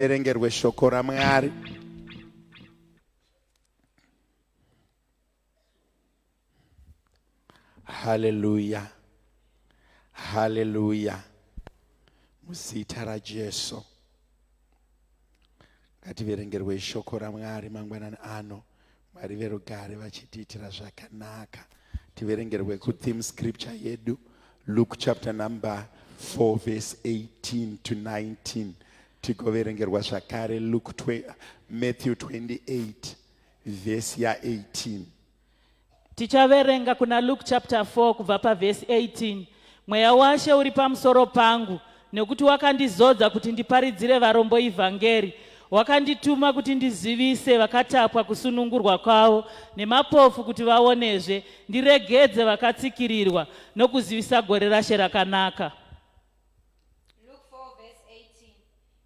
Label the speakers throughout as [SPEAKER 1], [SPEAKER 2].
[SPEAKER 1] Tiverengerwe shoko raMwari. Haleluya. Haleluya. Muzita raJesu. Ngativerengerwe shoko raMwari mangwanani ano. Mwari verugare vachitiitira zvakanaka. Tiverengerwe kutheme scripture yedu Luke chapter number 4 verse 18 to 19. Tigoverengerwa zvakare Luke Matthew 28 verse ya 18.
[SPEAKER 2] Tichaverenga kuna Luke chapter 4 kubva pavhesi 18. Mweya waShe uri pamusoro pangu, nekuti wakandizodza kuti ndiparidzire varombo ivhangeri. Wakandituma kuti ndizivise vakatapwa kusunungurwa kwavo, nemapofu kuti vaonezve, ndiregedze vakatsikirirwa, nokuzivisa gore raShe rakanaka.
[SPEAKER 3] Luke 4 verse 18.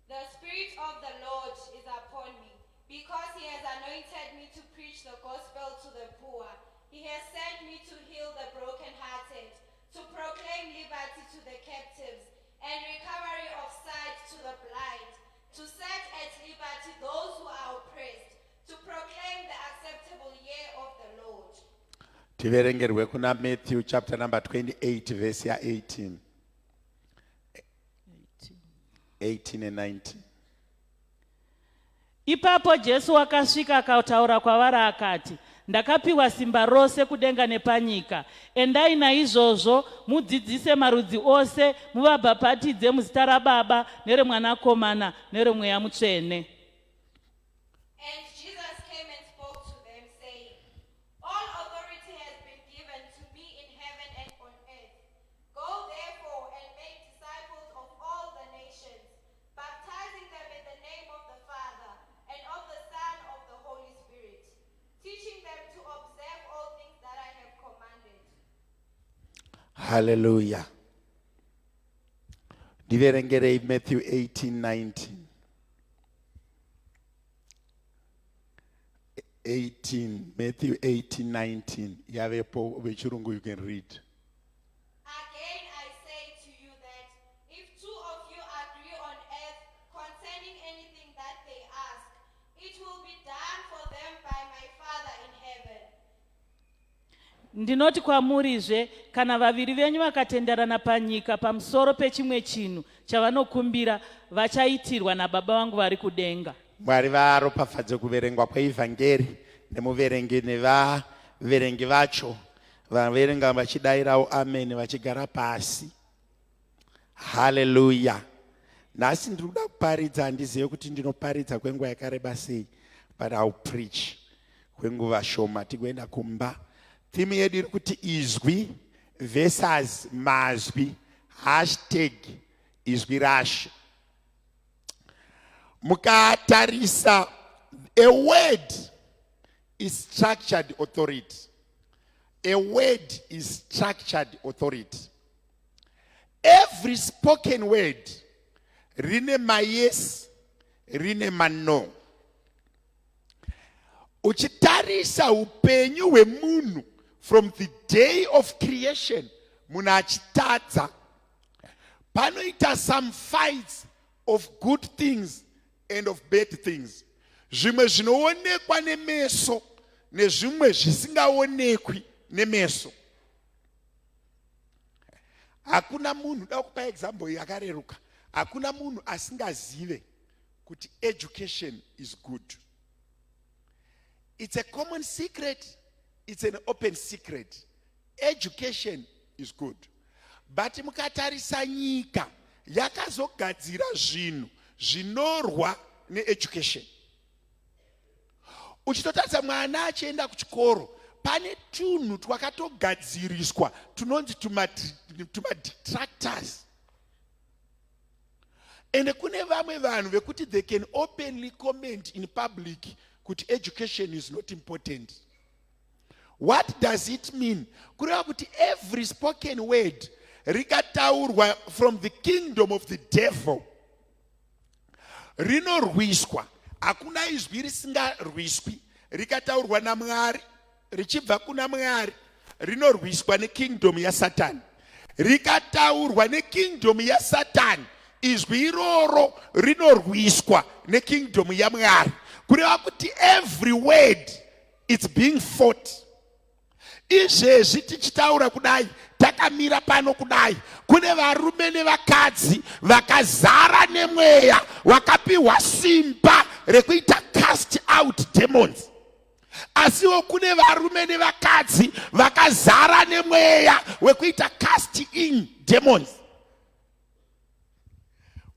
[SPEAKER 3] The Spirit of the Lord is upon me, because he has anointed me to preach the gospel to the poor. He has sent me to heal the brokenhearted, to proclaim liberty to the captives, and recovery of sight to the blind, to set at liberty those who are oppressed, to proclaim the acceptable year of the Lord.
[SPEAKER 1] Tiverengerwe kuna Matthew chapter number 28 verse ya 18. 18 and 19.
[SPEAKER 2] Ipapo Jesu wakasvika akataura kwavari akati, Ndakapiwa simba rose kudenga nepanyika. Endai naizvozvo, mudzidzise marudzi ose, muvabhapatidze muzita raBaba, nereMwanakomana, nereMweya Mutsvene.
[SPEAKER 3] And Jesus came and spoke to them, saying, All authority has been given to me in heaven and on earth. Go therefore and make disciples of all the nations, baptizing them in the name of the Father and of the Son of the Holy Spirit, teaching them to observe all things that I have commanded.
[SPEAKER 1] Hallelujah. Ndiverengerei Matthew 18 19. 18 Matthew 18 19 yavepo vechirungu you can read.
[SPEAKER 3] Again I say to you that if two of you agree on earth concerning anything that they ask, it will be done for them by my Father in heaven.
[SPEAKER 2] Ndinoti kwamurizve, kana vaviri venyu vakatenderana panyika pamusoro pechimwe chinhu chavanokumbira, vachaitirwa naBaba vangu vari kudenga.
[SPEAKER 1] Mwari varopafadze kuverengwa kweivhangeri nemuverengi nevaverengi vacho vaverenga vachidairawo amen vachigara pasi. Haleluya. Nhasi ndiri kuda kuparidza, handizive kuti ndinoparidza kwenguva yakareba sei, but I'll preach kwenguva shoma tigoenda kumba. Theme yedu iri kuti izwi versus mazwi, hashtag izwi rashe. Mukatarisa a word is structured authority. A word is structured authority. Every spoken word rine mayes, rine mano. Uchitarisa upenyu hwemunhu from the day of creation, munhu achitadza, panoita some fights of good things and of bad things. Zvimwe zvinoonekwa nemeso nezvimwe zvisingaonekwi nemeso. Hakuna munhu, da kupa example yakareruka, hakuna munhu asingazive kuti education is good. It's a common secret, it's an open secret. Education is good. But mukatarisa nyika yakazogadzira zvinhu zvinorwa needucation. Uchitotarisa mwana achienda kuchikoro, pane tunhu twakatogadziriswa tunonzi tumadetractors. Ende kune vamwe vanhu vekuti they can openly comment in public kuti education is not important. What does it mean? Kureva kuti every spoken word rikataurwa from the kingdom of the devil rinorwiswa. Hakuna izwi risingarwiswi. Rikataurwa naMwari richibva kuna Mwari rinorwiswa nekingdom yaSatani. Rikataurwa nekingdom yaSatani Izwi iroro rinorwiswa nekingdom yaMwari, kureva kuti every word, it's being fought. Izvezvi tichitaura kudai, takamira pano kudai, kune varume nevakadzi vakazara nemweya, wakapiwa simba rekuita cast out demons. Asiwo kune varume nevakadzi vakazara nemweya wekuita cast in demons.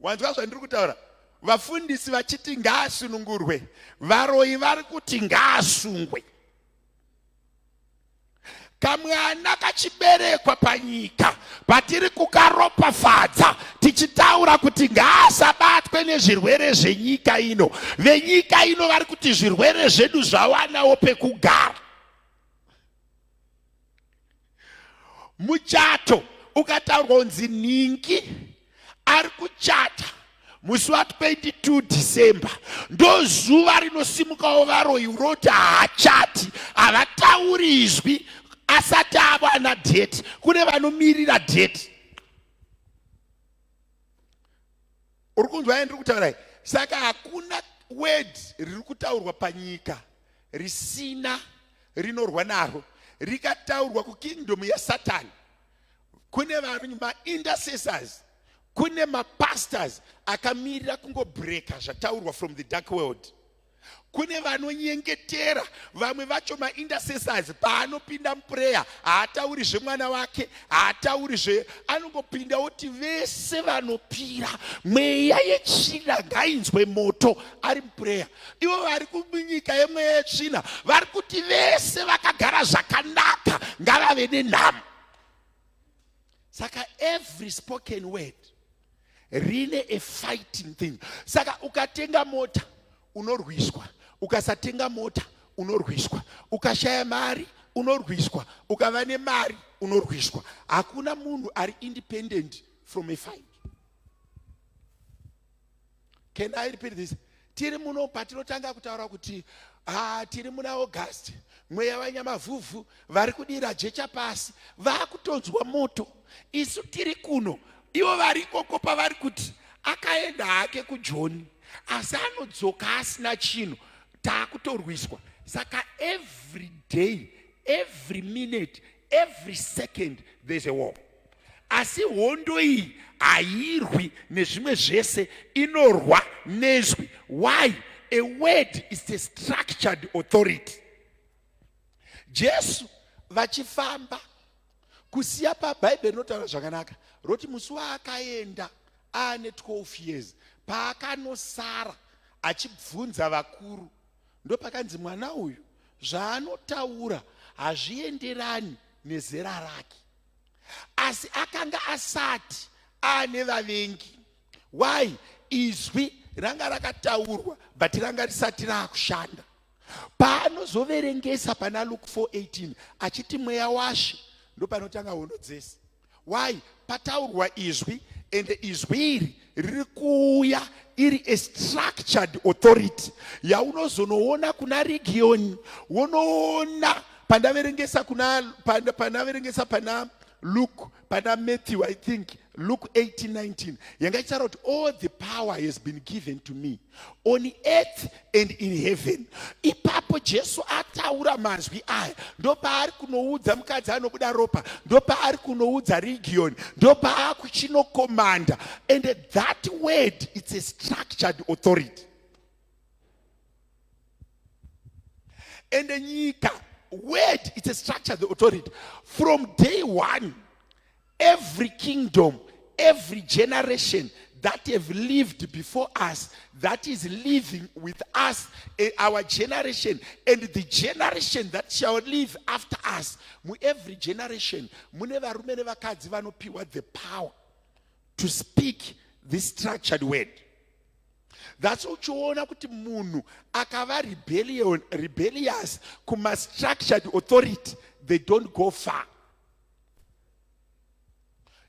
[SPEAKER 1] Wanzwa zvandiri kutaura? Vafundisi vachiti ngaasunungurwe, varoyi vari kuti ngaasungwe. Kamwana kachiberekwa panyika patiri kukaropafadza tichitaura kuti ngaasabatwe nezvirwere zvenyika ino, venyika ino vari kuti zvirwere zvedu zvawanawo pekugara. Muchato ukataurwa kunzi nhingi ari kuchata musi wa22 December, ndo zuva rinosimukawo varoyi roti haachati. Havatauri izwi asati awana date. Kune vanomirira date. Uri kunzwa yandiri kutaurai? Saka hakuna word riri kutaurwa panyika risina rinorwa naro. Rikataurwa kukingdom yaSatani, kune vanhu maintercessors, kune mapastors akamirira kungobreaka zvataurwa from the dark world. Kune vanonyengetera, vamwe vacho maintercessors, paanopinda muprayer haatauri zvemwana wake, haatauri zve, anongopinda oti vese vanopira mweya yetsvina ngainzwe moto ari muprayer. Ivo vari kunyika yemweya yetsvina vari kuti vese vakagara zvakanaka ngavave nenhamo. Saka every spoken word rine a fighting thing. Saka ukatenga mota unorwiswa, ukasatenga mota unorwiswa, ukashaya mari unorwiswa, ukava nemari unorwiswa. Hakuna munhu ari independent from a fight. Can I repeat this? Tiri muno, patinotanga kutaura kuti, ah, tiri muna August, mweya wanyamavhuvhu vari kudira jecha pasi, vakutonzwa moto. Isu tiri kuno, ivo vari ikoko, pavari kuti akaenda hake kuJoni asi anodzoka asina chinhu, taakutorwiswa. Saka every day, every minute, every second, there's a war. Asi hondo iyi hairwi nezvimwe zvese, inorwa nezwi. Why? A word is a structured authority. Jesu vachifamba kusiya, pabhaibheri rinotaura zvakanaka, roti musi waakaenda aane 12 years, paakanosara achibvunza vakuru, ndopakanzi mwana uyu zvaanotaura hazvienderani nezera rake. Asi akanga asati aane vavengi. Why? Izwi ranga rakataurwa, but ranga risati raakushanda. Paanozoverengesa pana Luke 418 achiti mweya washe, ndopanotanga hondo dzese. Why? Pataurwa izwi, ende izwi iri riri kuuya iri a structured authority yaunozonoona kuna region. Wonoona pandaverengesa kuna pandaverengesa pana Luke, pana Matthew, I think Luke 18 19, yanga ichitaura kuti all the power has been given to me on earth and in heaven. Ipapo Jesu ataura mazwi aya, ndopaari kunoudza mukadzi anobuda ropa, ndopaari kunoudza region, ndopaakuchinokomanda. And that word, it's a structured authority. And nyika word, it's a structured authority from day one. Every kingdom, every generation that have lived before us, that is living with us, our generation and the generation that shall live after us, muevery generation mune varume nevakadzi vanopiwa the power to speak this structured word. That's uchiona kuti munhu akava rebellious kuma-structured authority, they don't go far.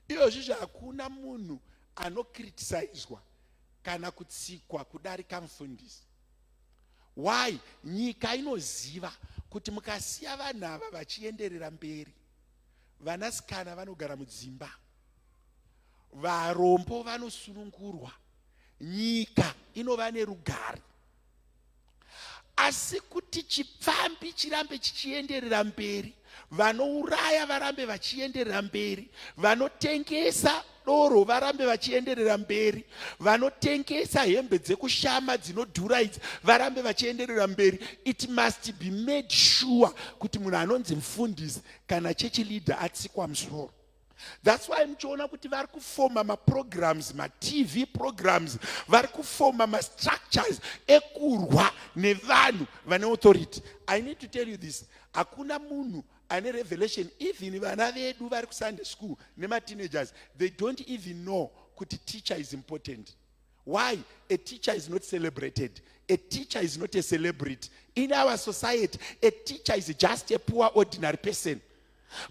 [SPEAKER 1] Iyozvizvi hakuna munhu anokritisizwa kana kutsikwa kudarika mufundisi. Why? Nyika inoziva kuti mukasiya vanhu ava vachienderera mberi, vanasikana vanogara mudzimba. Varombo vanosunungurwa, nyika inova nerugare. Asi kuti chipfambi chirambe chichienderera mberi, vanouraya varambe vachienderera mberi, vanotengesa doro varambe vachienderera mberi, vanotengesa hembe dzekushama dzinodhura idzi varambe vachienderera mberi. It must be made sure kuti munhu anonzi mufundisi kana chechi leader atsikwa musoro. That's why muchiona kuti vari kufoma maprograms, matv programs, vari kufoma mastructures ekurwa nevanhu vane authority. I need to tell you this, hakuna munhu ane revelation. Even vana vedu vari kusunday school nemateenagers, they don't even know kuti teacher is important. Why? A teacher is not celebrated. A teacher is not a celebrity. In our society, a teacher is just a poor ordinary person.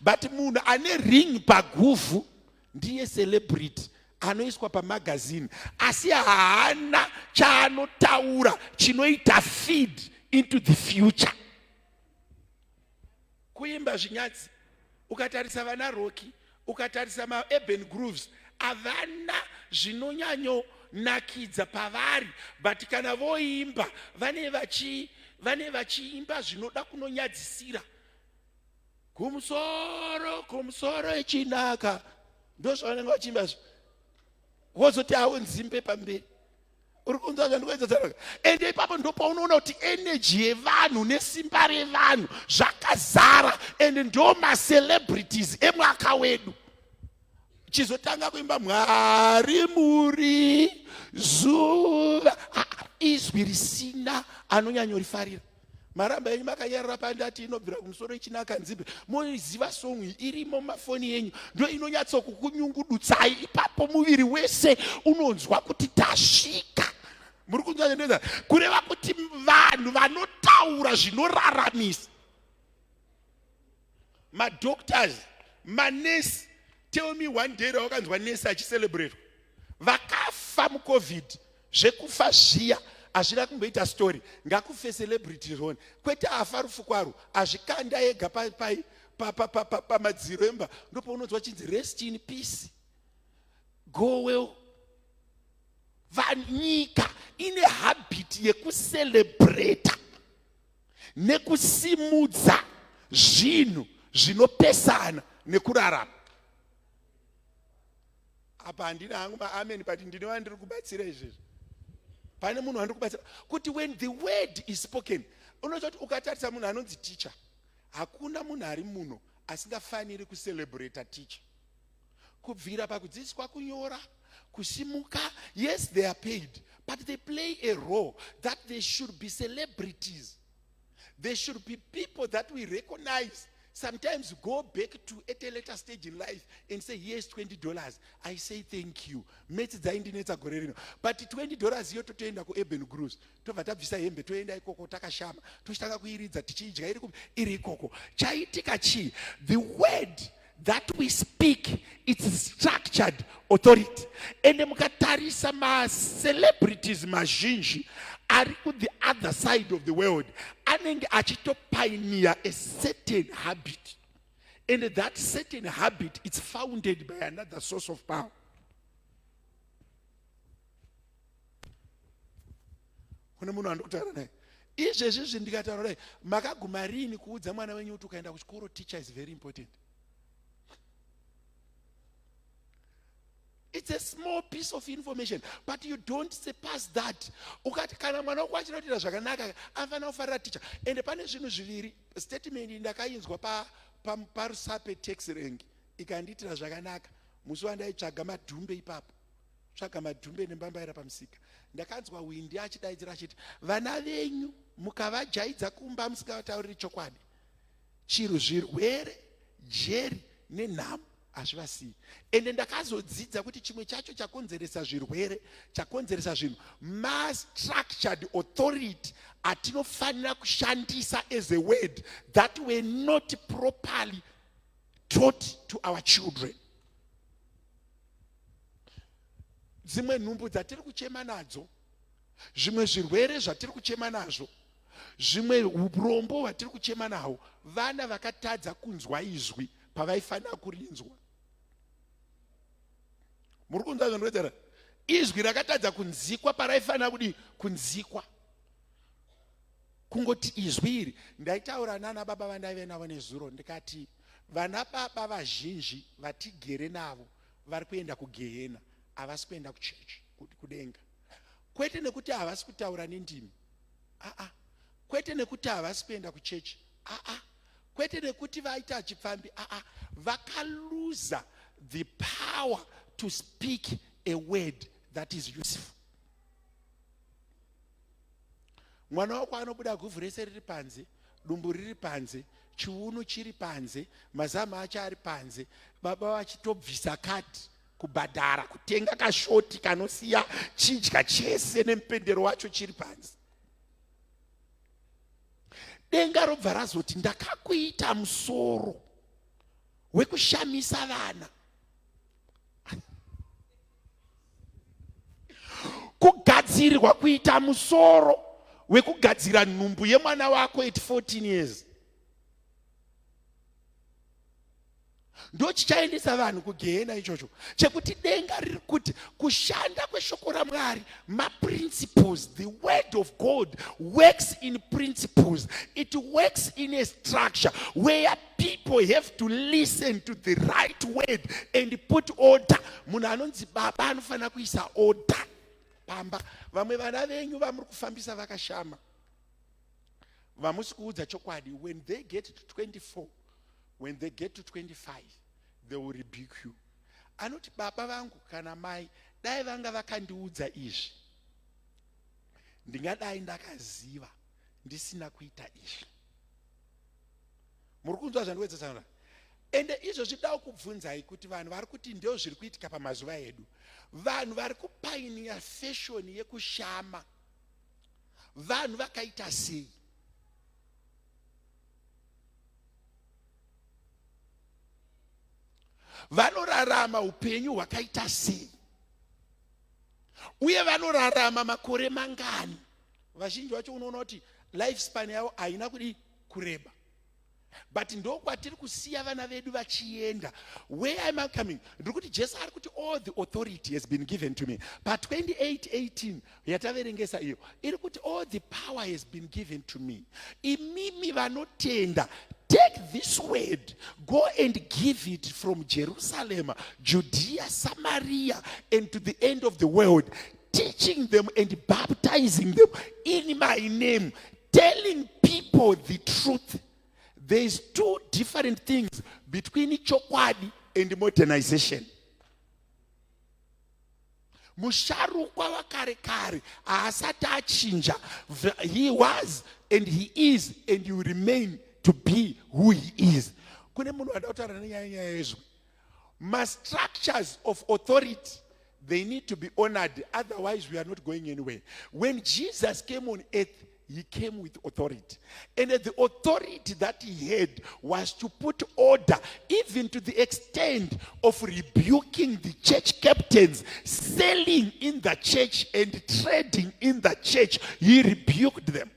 [SPEAKER 1] But munhu ane ring paguvhu ndiye celebrity anoiswa pamagazini, asi haana chaanotaura chinoita feed into the future. Kuimba zvinyadzi, ukatarisa vana Rocky, ukatarisa maurban grooves, havana zvinonyanyonakidza pavari, but kana voimba vane vachi vane vachiimba zvinoda kunonyadzisira. Kumusoro kumusoro ichinaka, ndozvavanenge vachiimba zvo, wozoti awo nzimbe pamberi. Uri kunzwa zvandikuedza kutaura? Ende ipapo ndopaunoona kuti energy yevanhu nesimba revanhu zvakazara, ende ndo macelebrities emwaka wedu. Chizotanga kuimba Mwari muri zuva, izwi risina anonyanyorifarira. Maramba enyu makanyarara pandati inobvira kumusoro ichinaka nzimbe. Moiziva song iyi, irimo mumafoni yenyu, ndo inonyatsokukunyungudutsai ipapo. Muviri wese unonzwa kuti tasvika. Muri kunzwa zvandinoita? Kureva kuti vanhu vanotaura zvinoraramisa, madoctors, manesi. Tell me one day rawakanzwa nesi achicelebrate. Vakafa muCovid, zvekufa zviya hazvina kumboita story. Ngakufe celebrity rone, kwete afa rufu kwaro azvikanda ega pamadziro emba, ndopaunonzwa chinzi rest in peace, go well. Nyika ine habit yekucelebrata nekusimudza zvinhu zvinopesana nekurarama. Apa handina hangu maamen, but ndine vandiri kubatsira izvezvi. Pane munhu wandiri kubatsira kuti when the word is spoken, unoita kuti ukatarisa munhu anonzi teacher, hakuna munhu ari muno asingafaniri kucelebrata teacher. Kubvira pakudzidziswa kunyora, kusimuka, yes, they are paid, but they play a role that they should be celebrities. They should be people that we recognize. Sometimes go back to at a later stage in life and say, here's $20. I say thank you. Maths dzaindinetsa gore rino. But $20 iyo totoenda kuUrban Grooves. Tobva tabvisa hembe toenda ikoko takashama. Tochitanga kuiridza tichiidya iri kupi? Iri ikoko. Chaitika chii? The word that we speak, it's structured authority. Ende mukatarisa macelebrities mazhinji ari ku the other side of the world, anenge achitopioneer a certain habit, and that certain habit, it's founded by another source of power. Kune munhu wandikutaura naye izvezvi izvi, ndikataura naye, makaguma rini kuudza mwana wenyu kuti ukaenda kuchikoro teacher is very important? It's a small piece of information, but you don't surpass that. Ukati kana mwana wako achida kuita zvakanaka, anofanira kufarira teacher. Ende pane zvinhu zviviri. Statement ndakainzwa paRusape tax rank ikandiitira zvakanaka. Musi wandaitsvaga madhumbe ipapo, tsvaga madhumbe nembambaira pamusika, ndakanzwa windi achidaidzira achiti, vana venyu mukavajaidza kumba musingavatauriri chokwadi, chiro zvirwere, jeri nenhamo hazvivasiyi. Ende ndakazodzidza kuti chimwe chacho chakonzeresa zvirwere, chakonzeresa zvinhu, mastructured authority atinofanira kushandisa as a word that were not properly taught to our children. Dzimwe nhumbu dzatiri kuchema nadzo, zvimwe zvirwere zvatiri kuchema nazvo, zvimwe urombo hwatiri kuchema nahwo, vana vakatadza kunzwa izwi pavaifanira kurinzwa. Muri kunzwa zvandinotaura? Izwi rakatadza kunzikwa paraifanira kudii? Kunzikwa. Kungoti izwi iri, ndaitaura nana baba vandaive navo nezuro, ndikati vana baba vazhinji vatigere navo vari kuenda kugehena, havasi kuenda kuchechi, kudenga. Kwete nekuti havasi kutaura nendimi, aa, kwete nekuti havasi kuenda kuchechi, aa, kwete nekuti vaita chipfambi, aa, vakaluza the power to speak a word that is useful. Mwana wako anobuda guvhu rese riri panze, dumbu riri panze, chiunu chiri panze, mazamu acho ari panze, baba vachitobvisa kati kubhadhara kutenga kashoti kanosiya chidya chese nemupendero wacho chiri panze. Denga robva razoti ndakakuita musoro wekushamisa vana. Kugadzirirwa kuita musoro wekugadzira nhumbu yemwana wako at 14 years ndochichaendesa vanhu kugehena ichocho, chekuti denga riri kuti kushanda kweshoko raMwari, maprinciples. The word of God works in principles. It works in a structure where people have to listen to the right word and put order. Munhu anonzi baba anofanira kuisa order pamba. Vamwe vana venyu vamuri kufambisa vakashama, vamusi kuudza chokwadi, when they get to 24, when they get to 25, they will rebuke you. Anoti baba vangu kana mai dai vanga vakandiudza izvi, ndingadai ndakaziva ndisina kuita izvi. Muri kunzwa zvandikuedza? Ende izvozvi dawo kubvunzai kuti vanhu vari kuti ndo zviri kuitika pamazuva edu, vanhu vari kupioneer fashion yekushama, vanhu vakaita sei? Vanorarama upenyu hwakaita sei? Uye vanorarama makore mangani? Vazhinji vacho unoona kuti life span yavo haina kudi kureba, but ndokwatiri kusiya vana vedu vachienda. Where am I coming? Ndiri kuti Jesu ari kuti all the authority has been given to me. Pa28:18 yataverengesa iyo iri kuti all the power has been given to me. Imimi vanotenda, take this word, go and give it from Jerusalem, Judea, Samaria and to the end of the world, teaching them and baptizing them in my name, telling people the truth. There is two different things between chokwadi and modernization. Musharukwa wakare kare haasati achinja. He was and he is and he will remain to be who he is. Kune munhu wada kutaura nenyaya nyaya yezwi, mastructures of authority, they need to be honored, otherwise we are not going anywhere. When Jesus came on earth, he came with authority, and the authority that he had was to put order, even to the extent of rebuking the church captains selling in the church and trading in the church. He rebuked them.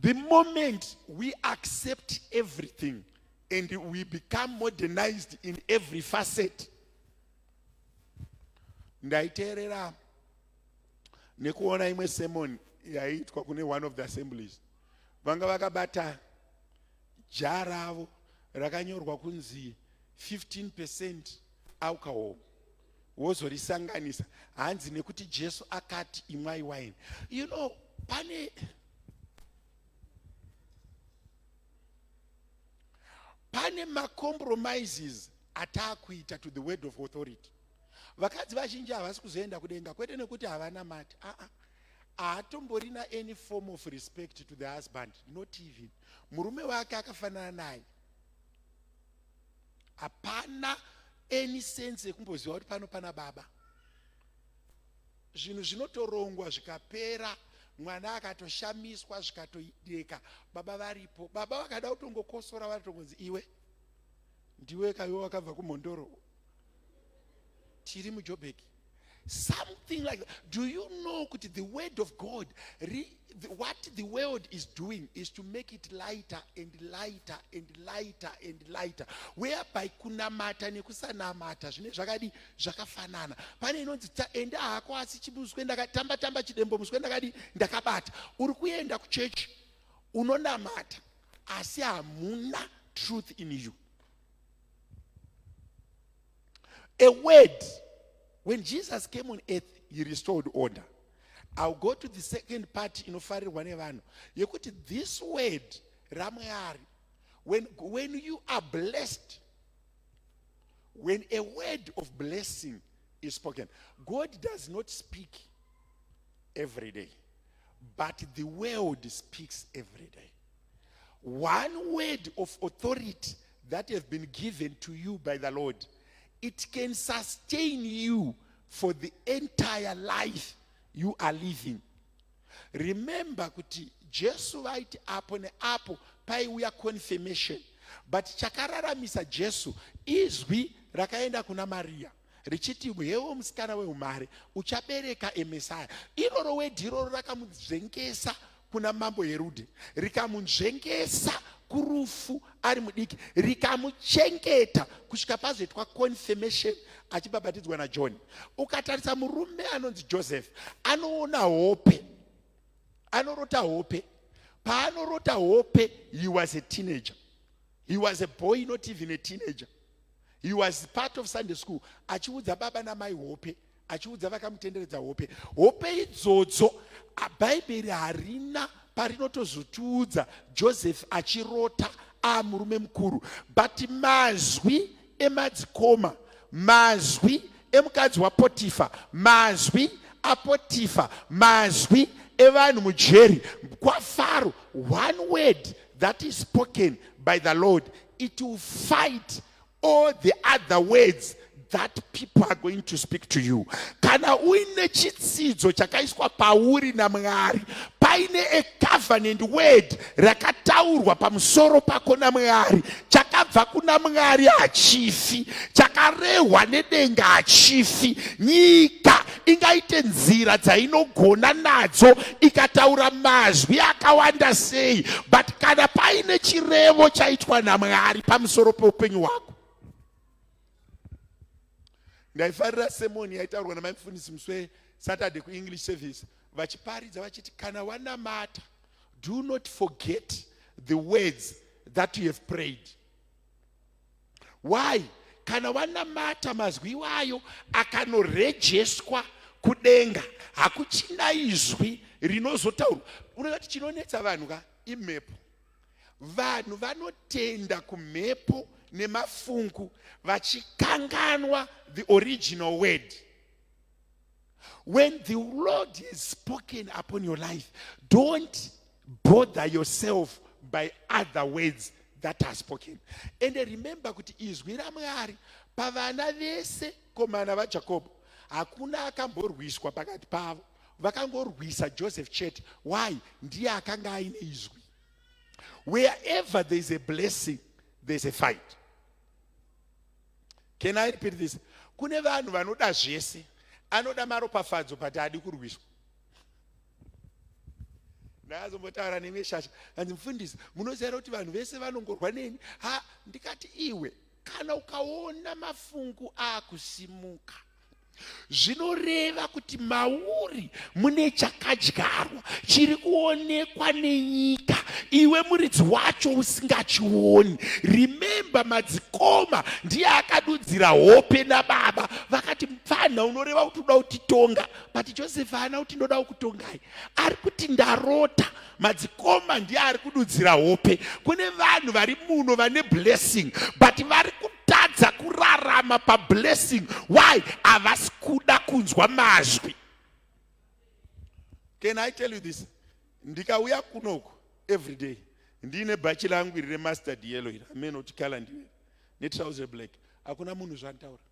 [SPEAKER 1] The moment we accept everything and we become modernized in every facet. Ndaiteerera nekuona imwe sermon yaiitwa kune one of the assemblies. Vanga vakabata jar ravo rakanyorwa kunzi 15% alcohol, wozorisanganisa, hanzi nekuti Jesu akati imwai wine. Pane macompromises ataakuita to the word of authority. Vakadzi vazhinji havasi kuzoenda kudenga, kwete nekuti havana mati, aa, haatomborina any form of respect to the husband, not even murume wake akafanana naye. Hapana any sense yekumboziva kuti pano pana baba. Zvinhu zvinotorongwa zvikapera, mwana akatoshamiswa zvikatoideka, baba varipo. Baba vakada kutongokosora, vanotongonzi iwe ndiwe kaiwe wakabva kumhondoro, tiri muJobheki. Something like that. Do you know kuti the word of God, what the world is doing is to make it lighter and lighter and lighter and lighter, whereby kunamata nekusanamata zvine zvakadi zvakafanana. Pane inonzi enda hako asi chimuswe ndakatamba tamba chidembo muswe ndakadi ndakabata. Uri kuenda kuchechi unonamata asi hamuna truth in you. A word. When Jesus came on earth, he restored order. I'll go to the second part inofarirwa nevanhu yekuti this word raMwari, when you are blessed, when a word of blessing is spoken, God does not speak every day, but the world speaks every day. One word of authority that have been given to you by the Lord, it can sustain you for the entire life you are living. Remember kuti Jesu vaiti apo neapo paiuya confirmation, but chakararamisa Jesu izwi rakaenda kuna Maria richiti, hewo musikana weumhare, uchabereka emesaya. Iroro word iroro rakamudzvengesa kuna mambo Herudhe, rikamunzvengesa kurufu ari mudiki, rikamuchengeta kusvika pazoitwa confirmation achibhabhatidzwa naJohn. Ukatarisa murume anonzi Joseph, anoona hope, anorota hope. Paanorota hope, he was a teenager. He was a boy, not even a teenager. He was part of Sunday school, achiudza baba namai hope, achiudza vakamutenderedza hope. Hope idzodzo, Bhaibheri harina parinotozotiudza Joseph achirota amurume mukuru, but mazwi emadzikoma, mazwi emukadzi waPotifa, mazwi aPotifa, mazwi evanhu mujeri kwaFaro, one word that is spoken by the Lord, it will fight all the other words that people are going to speak to you. Kana uine chitsidzo chakaiswa pauri naMwari, paine a covenant word rakataurwa pamusoro pako naMwari, chakabva kuna Mwari hachifi, chakarehwa nedenga hachifi. Nyika ingaite nzira dzainogona nadzo, ikataura mazwi akawanda sei, but kana paine chirevo chaitwa naMwari pamusoro peupenyu hwako. Ndaifarira sermon yaitaurwa namaimufundisi musi weSaturday kuEnglish service, vachiparidza vachiti kana wanamata, do not forget the words that you have prayed. Why? Kana wanamata, mazwi iwayo akanorejeswa kudenga, hakuchina izwi rinozotaurwa. Unoti chinonetsa vanhu ka imhepo. Vanhu vanotenda kumhepo nemafungu vachikanganwa the original word. When the Lord has spoken upon your life, don't bother yourself by other words that are spoken. And remember kuti izwi raMwari pavana vese komana vaJakobho, hakuna akamborwiswa pakati pavo. Vakangorwisa Joseph chete. Why? Ndiye akanga aine izwi. Wherever there is a blessing, there is a fight. Can I repeat this? Kune vanhu vanoda zvese, anoda maropafadzo but haadi kurwiswa. Ndakazombotaura nemeshasha, hanzi, "Mufundisi, munoziva kuti vanhu vese vanongorwa neni?" Ha, ndikati, "Iwe, kana ukaona mafungu akusimuka, zvinoreva kuti mauri mune chakadyarwa chiri kuonekwa nenyika, iwe muridzi wacho usingachioni." Remember, madzikoma ndiye akadudzira hope nababa, vakati, "Mupfanha, unoreva kuti uda kutitonga." But Joseph haana kuti ndoda kukutongai, ari kuti ndarota. Madzikoma ndiye ari kududzira hope. Kune vanhu vari muno vane blessing, but vari kutadza kurarama pablessing. Why? Havasi kuda kunzwa mazwi. Can I tell you this? Ndikauya kunoku every day ndiine bhachi langu iri remustard yellow iri, amene kuti colour ndiwe, netrouser black, hakuna munhu zvanotaura.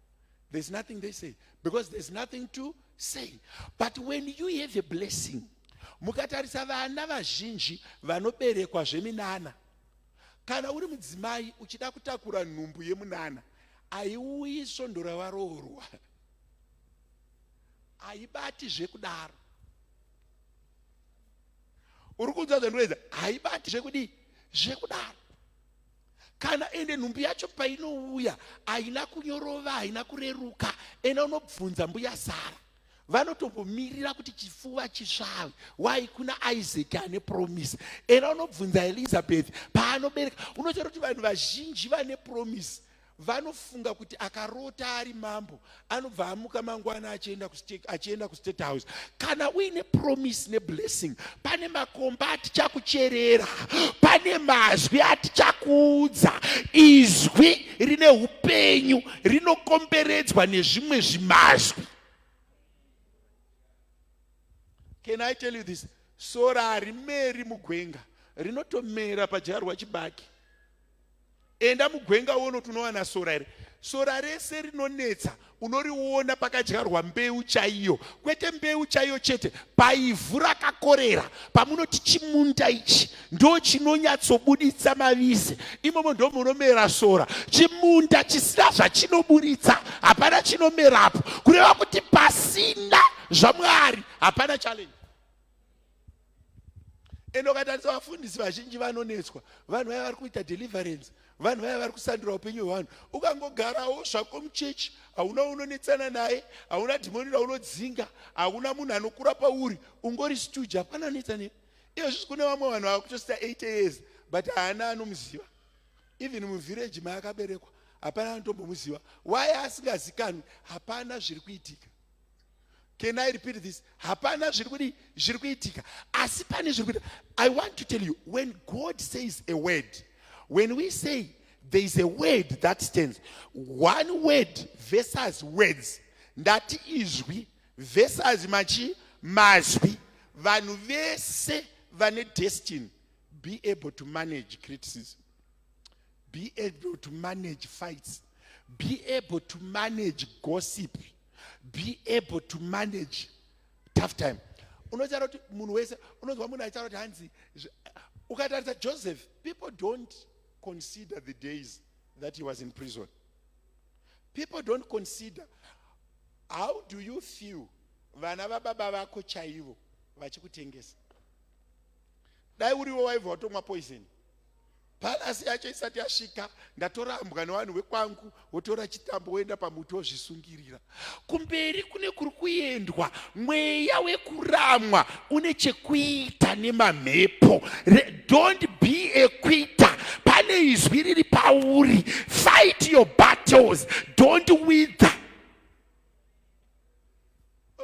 [SPEAKER 1] There's nothing they say because there's nothing to say. But when you have a blessing, mukatarisa vana vazhinji vanoberekwa zveminana, kana uri mudzimai uchida kutakura nhumbu yemunana, haiuyi svondo ravaroorwa. Haibati zvekudaro. Uri kunzwa zvandinoedza? Haibati zvekudii? Zvekudaro. Kana ende nhumbi yacho painouya haina kunyorova, haina kureruka. Enda unobvunza mbuya Sara. Vanotombomirira kuti chifuva chisvave. Why? Kuna Isaac ane promise. Enda unobvunza Elizabeth paanobereka. Unotaura kuti vanhu vazhinji vane promise vanofunga kuti akarota ari mambo anobva amuka mangwana achienda achienda kustate house. Kana uine promise neblessing, pane makomba atichakucherera, pane mazwi atichakuudza. Izwi rine upenyu rinokomberedzwa nezvimwe zvimazwi. Can I tell you this? Sora harimeri mugwenga, rinotomera padyarwa chibage. Enda mugwenga uone kuti unowana sora here. Sora rese rinonetsa unoriona pakadyarwa mbeu chaiyo, kwete mbeu chaiyo chete, paivhu rakakorera pamunoti chimunda ichi ndo chinonyatsobuditsa mavise, imomo ndo munomera sora. Chimunda chisina zvachinoburitsa hapana chinomerapo, kureva kuti pasina zvaMwari hapana challenge. Ende ukatarisa vafundisi vazhinji vanonetswa, vanhu vaya vari kuita deliverance, vanhu vaya vari kusandura upenyu hwevanhu. Ukangogarawo zvako muchechi, hauna unonetsana naye, hauna dhimoni raunodzinga, hauna munhu anokura pauri, ungori stooge, hapana anetsa newe. Izvozvi kune vamwe vanhu vakutosita 80 years but haana anomuziva. Even muvhireji maakaberekwa hapana anotombomuziva. Why asingazikanwi? Hapana zviri kuitika. Can I repeat this? Hapana zviri kudi zviri kuitika, asi pane zviri kuitika. I want to tell you, when God says a word, when we say there is a word that stands, one word versus words. Ndati izwi versus machi mazwi. Vanhu vese vane destiny, be able to manage criticism, be able to manage fights, be able to manage gossip, be able to manage tough time. Unotaura kuti munhu wese, unonzwa munhu achitaura kuti hanzi, ukatarisa Joseph, people don't consider the days that he was in prison. People don't consider. How do you feel vana vababa vako chaivo vachikutengesa? Dai uriwo waibva watomwa poison. Palace yacho isati yasvika, ndatorambwa nevanhu vekwangu, wotora chitambo woenda pamuti wozvisungirira. Kumberi kune kuri kuendwa, mweya wekuramwa une chekuita nemamhepo. Don't be a quitter. Pane izwi riri pauri. Fight your battles. Don't wither.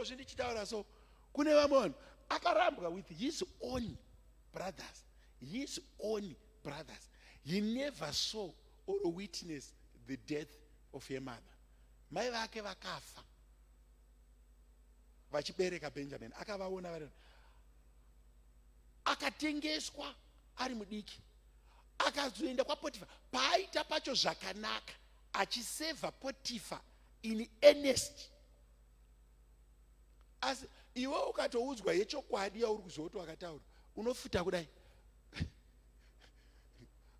[SPEAKER 1] Zvindichitaura so, kune vamwe vanhu akarambwa with his own brothers. His own brothers. He never saw or witnessed the death of her mother. Mai vake vakafa vachibereka Benjamin, akavaona vari, akatengeswa ari mudiki, akazoenda kwaPotifa. Paaita pacho zvakanaka, achisevha Potifa in earnest. Asi iwe ukatoudzwa yechokwadi yauri kuziva kuti wakataura, unofuta kudai,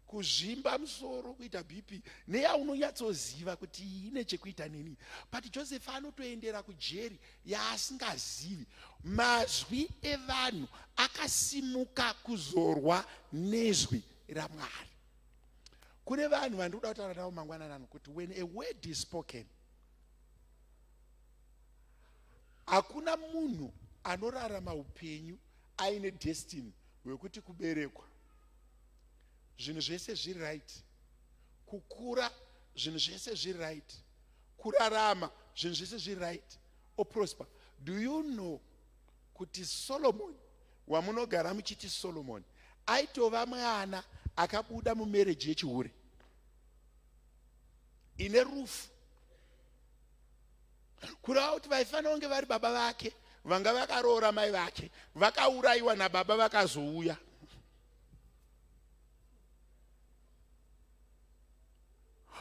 [SPEAKER 1] kuzvimba musoro, kuita BP, neyaunonyatsoziva kuti iyi ine chekuita neni. But Joseph anotoendera kujeri yaasingazivi. Mazwi evanhu akasimuka kuzorwa nezwi raMwari. Kune vanhu vandikuda kutaura navo mangwanani ano kuti when a word is spoken, hakuna munhu anorarama upenyu aine destiny hwekuti kuberekwa zvinhu zvese zviri right, kukura zvinhu zvese zviri right, kurarama zvinhu zvese zviri right, oprosper. Do you know kuti Solomon wamunogara muchiti Solomon aitova mwana akabuda mumereji yechihure ine rufu? Kureva kuti vaifanira kunge vari baba vake vanga vakaroora mai vake, vakaurayiwa nababa vakazouya.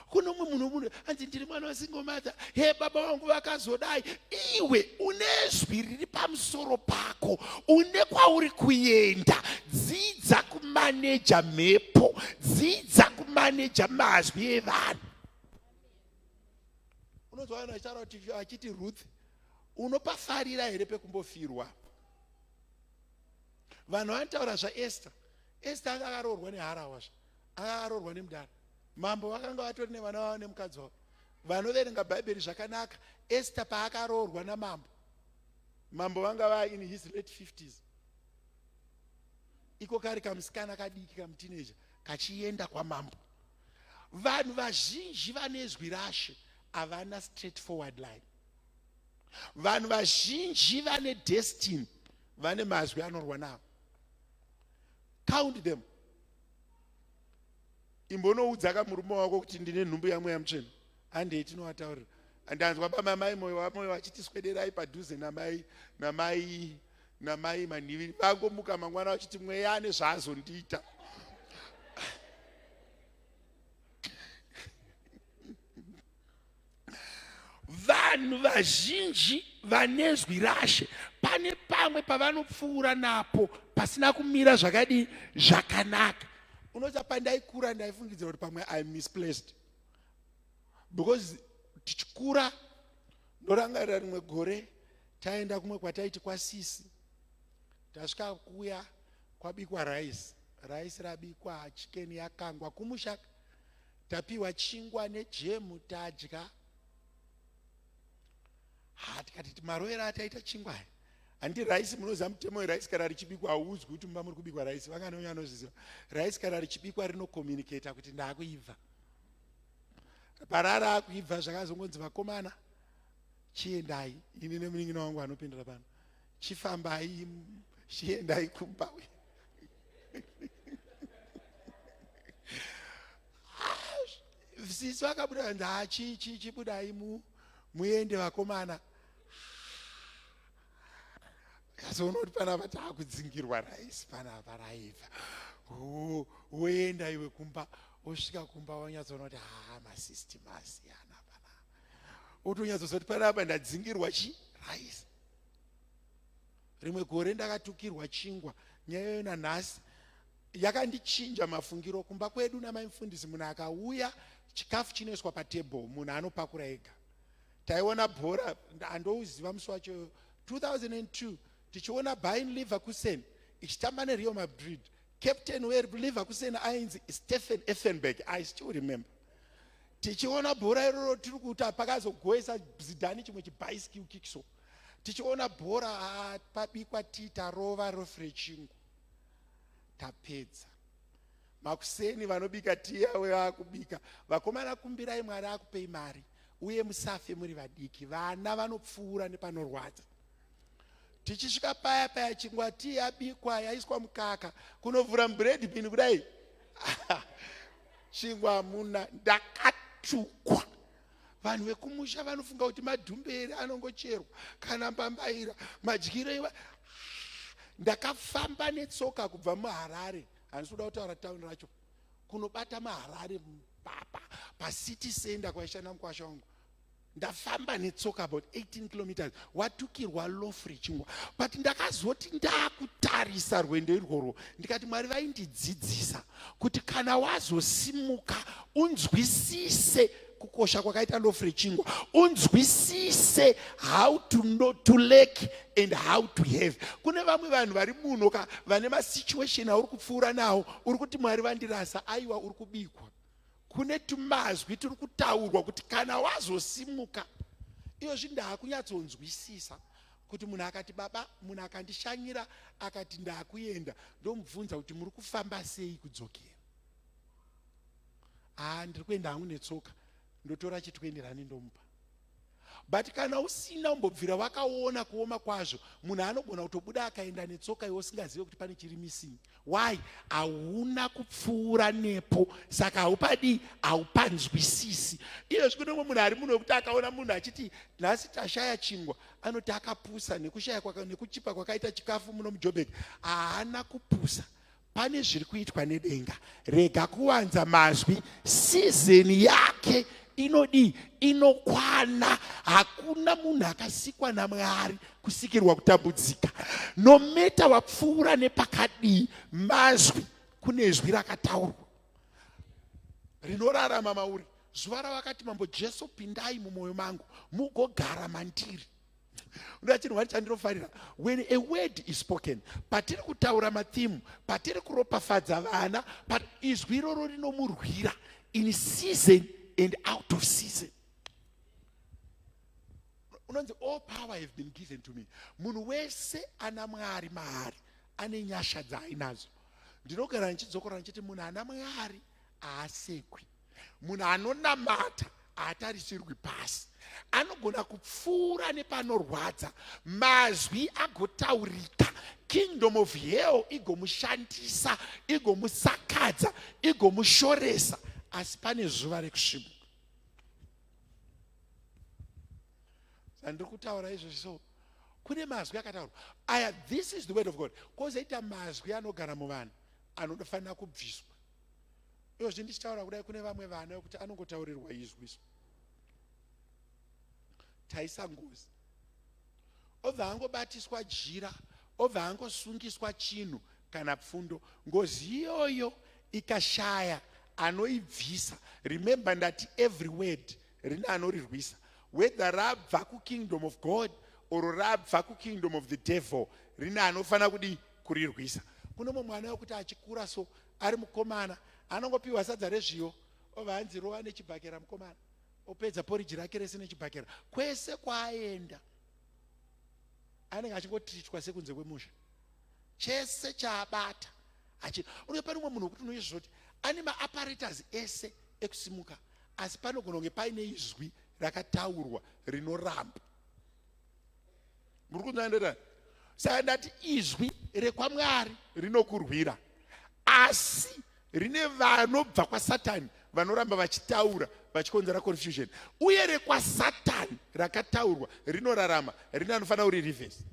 [SPEAKER 1] Kuno umwe munhu munhu hanzi ndiri mwana wasingle mother, he baba vangu vakazodai. Iwe une zwi riri pamusoro pako, une kwauri kuenda. Dzidza kumaneja mhepo, dzidza kumaneja mazwi evanhu. Unonzwa vanhu vachitaura kuti vachiti Ruth, Unopafarira here pekumbofirwa? Vanhu vanotaura zvaEsther. Esther anga akaroorwa neharahwa zva. Anga akaroorwa nemudhara. Mambo vakanga vatori nevana vavo nemukadzi wavo. Vanoverenga Bhaibheri zvakanaka. Esther paakaroorwa namambo. Mambo vanga va in his late 50s. Iko kari kamusikana kadiki kamuteenager kachienda kwamambo. Vanhu vazhinji vane zwi raShe havana straight forward line. Vanhu vazhinji vane destiny vane mazwi anorwa navo. Count them. Imbonoudza ka murume wako kuti ndine nhumbu yaMweya Mutsvene. Handei tinovataurira. Ndanzwa baba mai moyo wamoyo vachiti swederai padhuze namai namai namai manhiviri vangomuka mangwana vachiti mweya ane zvaazondiita. Vanhu vazhinji vanezwi raShe pane pamwe pavanopfuura napo pasina kumira zvakadii zvakanaka. Unoziva, pandaikura ndaifungidzira kuti pamwe I'm misplaced because tichikura ndorangarira rimwe gore taenda kumwe kwataiti kwasisi, tasvika kuya kwabikwa rice, rice rabikwa, chicken yakangwa kumusha, tapiwa chingwa nejemu tadya. Ha, tikati marovero ataita chingwa aya handi rice. Munoziva mutemo werice, kana richibikwa hauudzwi kuti mumba muri kubikwa rice. Vangani venyu vanozviziva? Rice kana richibikwa rinocommunicata kuti ndakuibva. Parara akuibva, zvakazongonzi vakomana chiendai, ini nemunin'ina wangu anopindura pano, chifambai chiendai kumba. Sisi vakabuda vanzi ha chibudai muende vakomana. Kazoona kuti panapa taakudzingirwa raisi panapa raibva. Woenda iwe kumba, wosvika kumba wanyatsoona kuti haa, masystem asiyana panapa. Wotonyatsoziva kuti panapa ndadzingirwa chi raisi. Rimwe gore ndakatukirwa chingwa, nyaya iyoyo nanhasi yakandichinja mafungiro. Kumba kwedu namai mufundisi, munhu akauya chikafu chinoiswa patable, munhu anopakura ega. Taiona bhora, handouziva musi wacho, 2002, tichiona Bayer Leverkusen ichitamba neReal Madrid. Captain weLeverkusen ainzi Stefan Effenberg, I still remember. Tichiona bhora iroro tiri kuta pakazogoesa Zidane chimwe chibicycle kick, so tichiona bhora pabikwa tii, tarova loaf rechingwa, tapedza. Makuseni vanobika tii yavo vakubika, vakomana kumbirai Mwari akupei mari uye musafe muri vadiki, vana vanopfuura nepanorwadza. Tichisvika paya paya chingwa tii yabikwa yaiswa mukaka, kunovhura mubread bin kudai chingwa hamuna. Ndakatukwa. Vanhu vekumusha vanofunga kuti madhumberi anongocherwa kana mbambaira madyiro iwa. Ndakafamba netsoka kubva muHarare, handisi kuda kutaura tauni racho, kunobata muHarare pacity center kwaishanda mukwasha wangu. Ndafamba netsoka about 18 kilometers, watukirwa loaf rechingwa. But ndakazoti ndakutarisa rwendo irworwo ndikati Mwari vaindidzidzisa kuti kana wazosimuka unzwisise kukosha kwakaita loaf rechingwa, unzwisise how to know to lack and how to have. Kune vamwe vanhu vari muno ka vane masituation auri kupfuura nawo, uri kuti Mwari vandirasa. Aiwa, uri kubikwa. Kune tumazwi turi kutaurwa kuti kana wazosimuka. Iyozvi ndaakunyatsonzwisisa kuti munhu akati baba, munhu akandishanyira akati ndaakuenda, ndomubvunza kuti muri kufamba sei kudzokera? Haa, ndiri kuenda hangu netsoka. Ndotora chitwenderani ndomupa. But kana usina umbobvira wakaona kuoma kwazvo, munhu anogona kutobuda akaenda netsoka iwe usingazive kuti pane chiri missing. Why? Hauna kupfuura nepo, saka haupadii, haupanzwisisi. Iyozvi kune umwe munhu ari muno wekuti akaona munhu achiti nhasi tashaya chingwa, anoti akapusa nekushaya nekuchipa kwakaita chikafu muno muJobek. Haana kupusa, pane zviri kuitwa nedenga. Rega kuwanza mazwi, season yake inodii? Inokwana. Hakuna munhu akasikwa naMwari kusikirwa kutambudzika. No matter wapfuura nepakadii, mazwi, kune zwi rakataurwa rinorarama mauri. Zuva ravakati, Mambo Jesu pindai mumwoyo mangu mugogara mandiri. Ndoda chinhu wani chandinofarira when a word is spoken, patiri kutaura mathimu, patiri kuropafadza vana, but izwi iroro rinomurwira in season and out of season. Unonzi all power have been given to me. Munhu wese ana Mwari maari, ane nyasha dzaainadzo. Ndinogara ndichidzokorora ndichiti munhu ana Mwari haasekwi. Munhu anonamata haatarisirwi pasi. Anogona kupfuura nepanorwadza, mazwi agotaurika, kingdom of hell igomushandisa, igomusakadza, igomushoresa, asi pane zuva rekusvibuka. Zvandiri kutaura izvozvi so kune mazwi akataurwa aya, this is the word of God. Kwozoita mazwi anogara muvanhu anofanira kubviswa. Izvozvi ndichitaura kudai kune vamwe vana vekuti anongotaurirwa izwi so taisa ngozi, obva angobatiswa jira, obva angosungiswa chinhu kana pfundo. Ngozi iyoyo ikashaya anoibvisa, remember ndati every word rine anorirwisa, whether rabva kukingdom of God or rabva kukingdom of the devil, rine anofanira kudii? Kurirwisa. Kune mumwe mwana wekuti achikura so ari mukomana anongopiwa sadza rezviyo, obva anzi rova nechibhakera mukomana, opedza poriji rake rese nechibhakera. Kwese kwaaenda anenge achingotiritwa sekunze kwemusha, chese chaabata achi unoye. Pane umwe munhu wekuti unoizvoti ane maapparatus ese ekusimuka, asi panogona kunge paine izwi rakataurwa rinoramba. Muri kunzwa? Saka ndati izwi rekwaMwari rinokurwira, asi rine vanobva kwaSatani vanoramba vachitaura vachikonzera confusion. Uye rekwaSatani rakataurwa rinorarama, rine anofanira kuri reverse.